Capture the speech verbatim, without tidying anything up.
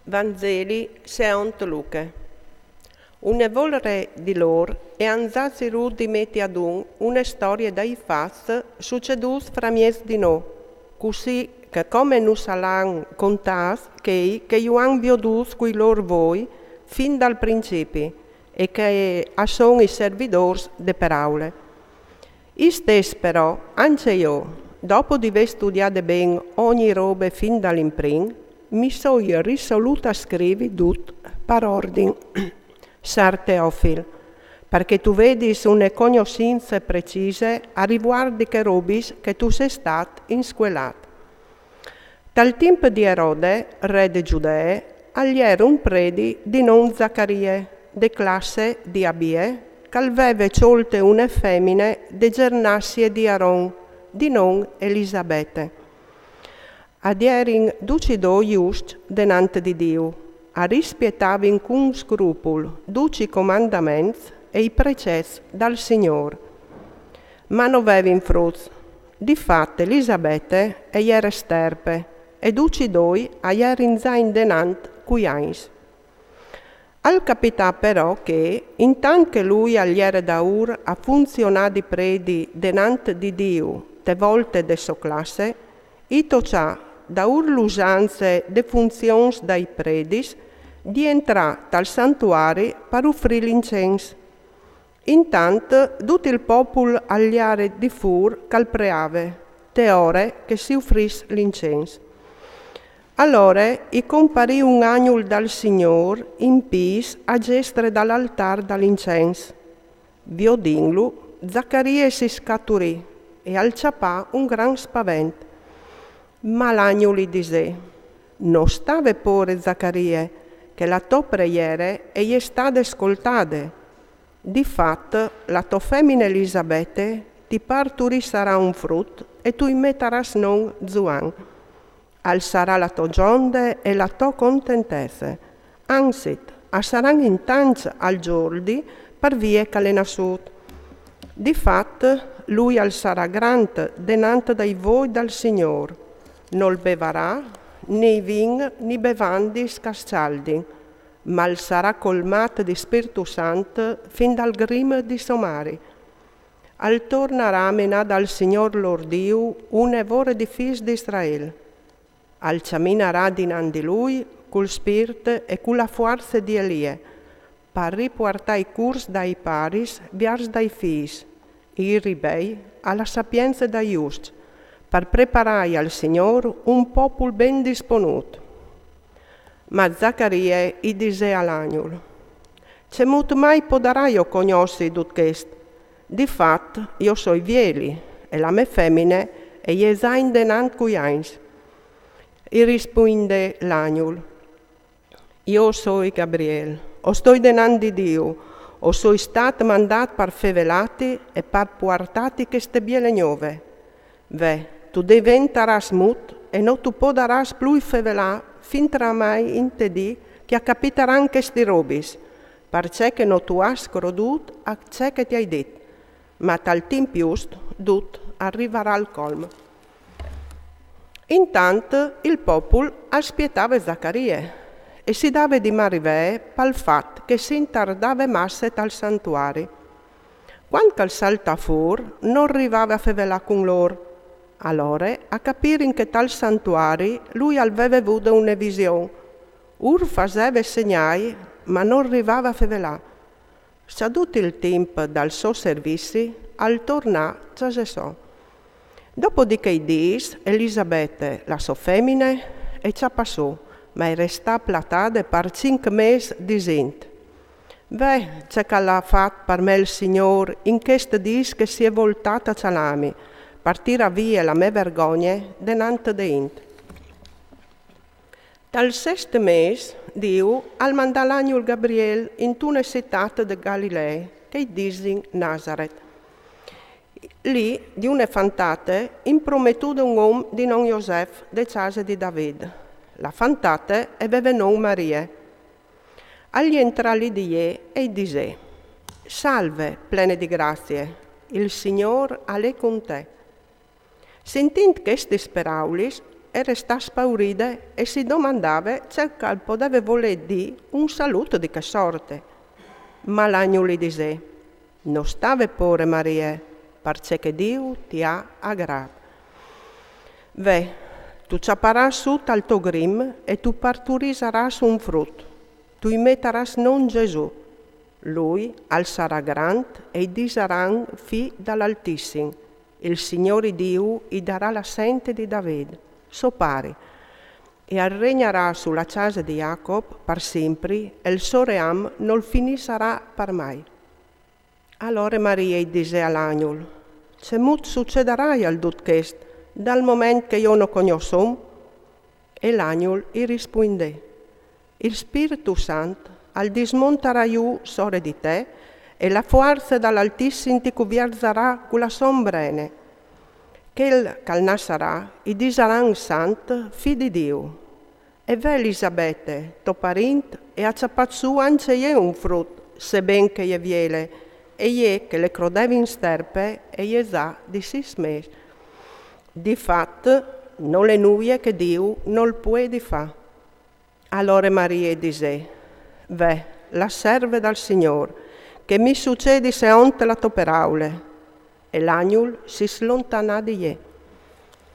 Vangeli seont Luche. Une volre di lôr e àn za cirût di meti adun une storie dai fats sucedûts framieç di nô, cussì che come nus a l'àn contâts chei che ju àn viodûts cui lôr voi fin dal principi e che a son i servidôrs de peraule. Istès però, ancje jo, dopo di vê studiade ben ogni robe fin dal imprin, mi soi risolût a scrivi dut par ordin, sar Teofil, parcè tu vedis une cognossince precise a rivuart di chês robis che tu sês stât inscuelât. Tal timp di Erode, re de Giudee, al jere un predi di non Zacarie, de classe di Abie, che al veve cjolte une femine de gjernassee di Aron, di non Elisabete. A jerin ducj i doi juscj denant di Diu, a rispietavin cun scrupul ducj i comandaments e i precets dal Signôr. Ma no vevin fruts. Di fat Elisabete e jere sterpe, e ducj i doi a jerin za indenant cui agns. Al capità però che, intant che lui al jere daûr a funzionâ di predi denant di Diu te volte de sô classe, i tocjà, daûr l'usance de funzions dai predis, di jentrâ tal santuari par ufrî l'incens. Intant dut il popul al jere di fûr che al preave, te ore che si ufrìs l'incens. Alore i comparì un agnul dal Signôr in pîts a gestre dal altâr dal incens. Viodintlu, Zacarie si scaturì e al cjapà un grant spavent. Ma l'agnul i disè: No stâ vê pôre, Zacarie, che la tô preiere e je stade scoltade. Di fat, la tô femine Elisabete ti parturissarà un frut e tu i metarâs non Zuan. Al sarà la tô gjonde e la tô contentece. Anzit, a saran in tancj al zordi par vie che al è nassût. Di fat, lui al sarà grant denant dai voi dal Signôr. Nol bevarà ni vin ni bevandis che a scjaldin, ma al sarà colmât di Spirtu Sant fin dal grim di sô mari. Al tornarà a menâ dal Signôr lôr Diu une vore di fîs di Israel. Al cjaminarà dinant di lui cul spirt e cu la fuarce di Elie, par ripuartâ i cûrs dai paris viers dai fîs, i ribei a la sapience dai juscj, par preparâi al Signôr un popul ben disponût. Ma Zacarie i disè al agnul: Cemût mai podarà jo cognossi dut chest? Di fat, jo soi vieli, e la mê femine e je za indenant cui agns. I rispuindè l'agnul: Jo o soi Gabriel, o stoi denant di Diu, o soi stât mandât par fevelâti e par puartâti cheste biele gnove. Ve, tu deventarâs mut e no tu podarâs plui fevelâ fin tramai inte dì che a capitaran chestis robis, parcè che no tu âs crodût a ce che ti ai dit. Ma tal timp just dut al rivarà al colm. Intant il popul al spietave Zacarie e si dave di mâ rivee pal fat che si intardave masse tal santuari. Cuant che al saltà fûr, nol rivave a fevelâ cun lôr. Alore a capirin che tal santuari lui al veve vude une vision. Ur faseve segnâi, ma nol rivave a fevelâ. Scjadût il timp dal so servizi, al tornà a cjase sô. Dopo di chei dîs, Elisabete, la so femine, e cjapà sù, ma e restà platade par cinc mês disint: Ve ce che al à fat par me il Signôr in chescj dîs che si è voltât a cjalâmi, par tirâ vie la mê vergogne denant de int. Tal sest mês, Diu al mandà l'agnul Gabriel intune citât de Galilee, che i disin Nazaret. Li, di une fantate, imprometude un om di non Josef de cjase di David. La fantate e veve non Marie. Al jentrà li di jê e i disè: Salve, plene di grazie, il Signôr al è cun te. Sintint chestis peraulis, e restà spauride e si domandave ce che al podeve volè dì un salute di che sorte. Ma l'agnul i disè: «No stave pôre, Marie, parcè che Diu ti à agrât. Ve, tu ciaparâs sù tal to grim e tu parturisarâs un frut. Tu i metarâs non Gesù. Lui al sarà grant e i disaran fi dal Altissim. Il Signôr Diu i darà la sente di David, so pari, e al regnarà su la cjase di Jacop par simpri, e il so ream nol finissarà par mai.» Alore Marie i disè al agnul: «Cemût sucederaial dut chest, dal moment che jo no cognòs om?» E l'agnul i rispuindè: «Il Spirtu Sant al dismontarà jù sore di te, e la fuarce dal Altissim ti cuvierzarà cu la sô ombrene. Chel che al nassarà i disaran Sant, Fi di Diu. E ve, Elisabete, to parint, e à cjapât sù ancje jê un frut, seben che e je viele, e jê che le crodevin sterpe e je za di sis mês. Di fat, nol è nuie che Diu nol puedi fâ.» Alore Marie i disè: «Ve, la serve dal Signôr, che mi sucedi seont la to peraule.» E l'agnul si slontanà di jê.